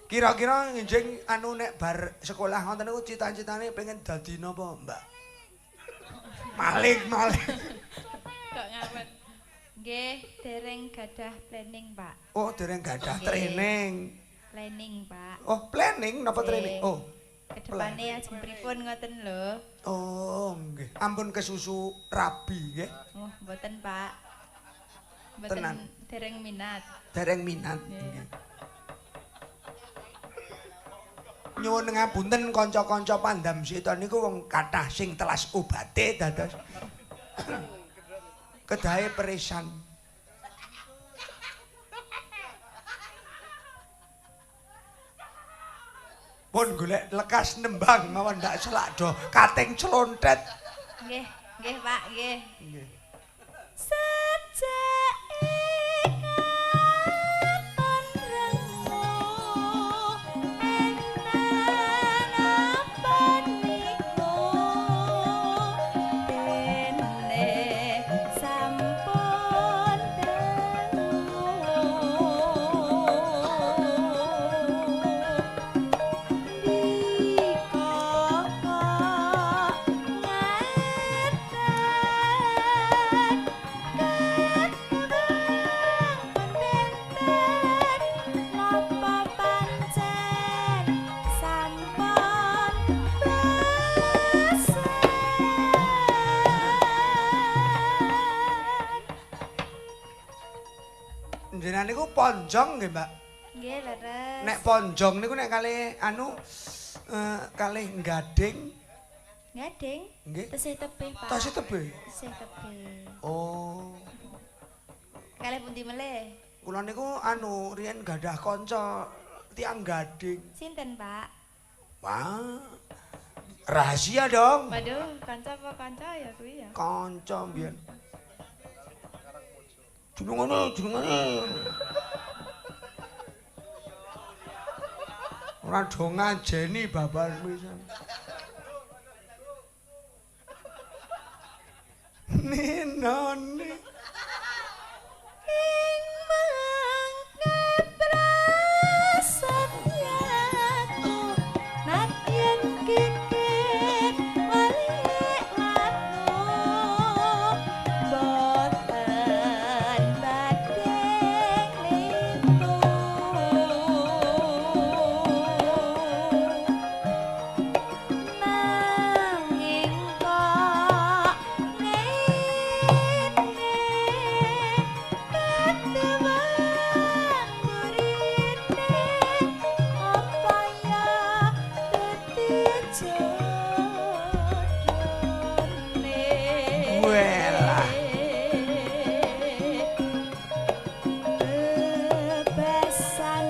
Kira-kira ngenjing anu nek bar sekolah ngoten niku cita-citane pengen dadi napa, Mbak? Maling-maling. Kok ngawet. Nggih, dereng gadah planning, Pak. Oh, dereng gadah training. Planning, Pak. Oh, planning napa training? Oh. Kedepane ajeng pripun ngoten lho. Oh, nggih. Ampun kesusu rabi nggih. Oh, mboten, Pak. Mboten dereng minat. Dereng minat nggih. Nyuwun ngapunten kanca-kanca Pandam Seta niku wong kathah sing telas obate dados kedahe perisan. Pun golek lekas nembang mawon ndak selak do kating clontet. Nggih, nggih Pak, nggih. Nggih. Sejake katon rengu enten apa niku dene sampun dangu Jenengan niku ponjong nggih, Mbak? Nggih, leres. Nek ponjong niku nek kalih anu kalih gading. Gading? Nggih. Tesih tebih, Pak. Tesih tebih. Tesih tebih. Oh. Kalih pundi melih? Kula niku anu riyen gadah kanca tiyang gading. Sinten, Pak? Wah. Rahasia dong. Waduh, kanca apa kanca ya kuwi ya? Kanca mbiyen. Jenengane, jenengane. Ora do ngajeni babar pisan. Ninone ing mangke prasetyaku nadyan kikir balik watu boten badhe lintu nanging kok ngene ketewang burine apa ya dadi jodone Welah. Bebasan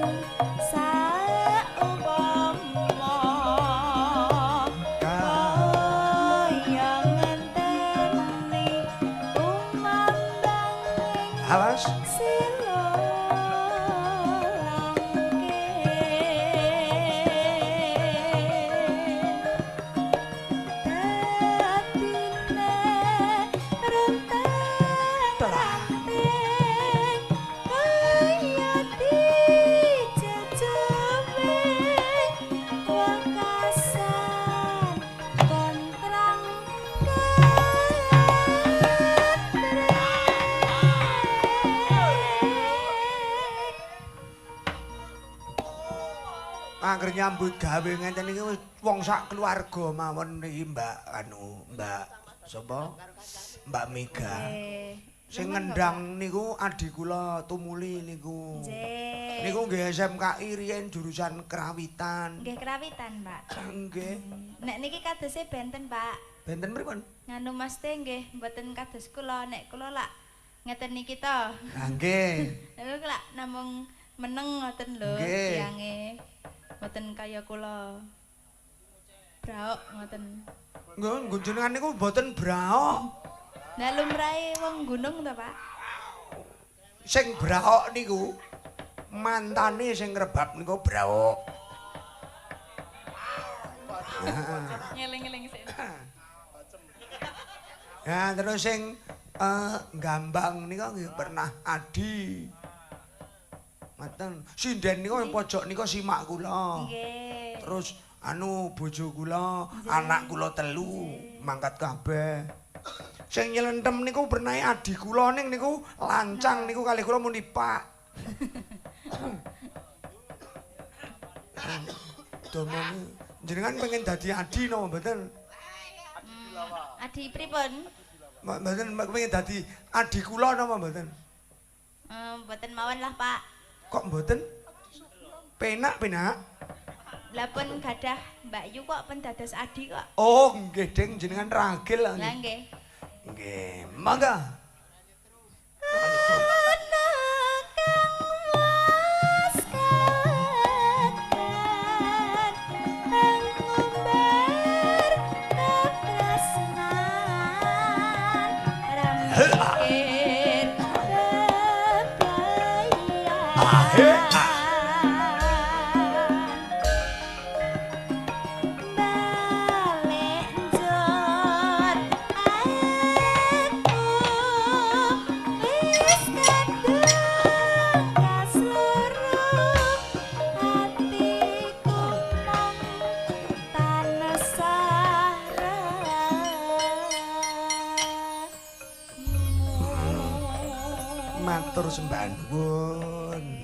saumpama kaya ngenteni umambang Awas. sila langke dadine rentang ranting kaya dijejeming wekasan kontrang ketrek. Angger nyambut gawe ngenten iki wis wong sak keluarga mawon niki Mbak anu Mbak sapa? Mbak Mega. Sing ngendang niku adhi kula Tumuli niku. Nggih. Niku nggih SMKI riyen jurusan Krawitan. Nggih Krawitan, Pak. Nggih. Nek niki kadose benten, Pak. Benten pripun? Nganu Mas teh nggih mboten kados kula, nek kula lak ngeten niki to. Lah nggih. Nek kula lak namung meneng ngoten lho Nggih. tiange. Mboten kaya kula. Braok ngoten. Nggih, jenengan niku mboten braok. Lah lumrahe wong gunung to, Pak? Sing braok niku mantane sing ngrebab niku braok. Ngeling-eling sik. Ya terus sing gambang niku nggih pernah adi. Ngaten. Sinden niku yang pojok niku simak kula. Nggih. Terus anu bojo kula, anak kula telu, mangkat kabeh. Sing nyelentem niku bernae adi kula ning niku lancang niku kalih kula muni Pak. Domone jenengan pengen dadi adi napa mboten? Adi pripun? Mboten pengen dadi adi kula napa mboten? Mboten mawon lah, Pak. Kok mboten? Penak-penak. Lah pun gadah Mbak Yu kok pun dados adi kok. Oh, nggih, Ding, jenengan ragil lah. Lah nggih. Nggih, mangga. Ana kang mas kakan ngumbar katresnan ra mikir kebayan. Balik njur aku wis kadung kasluruh atiku mung tansah Matur sembah nuwun.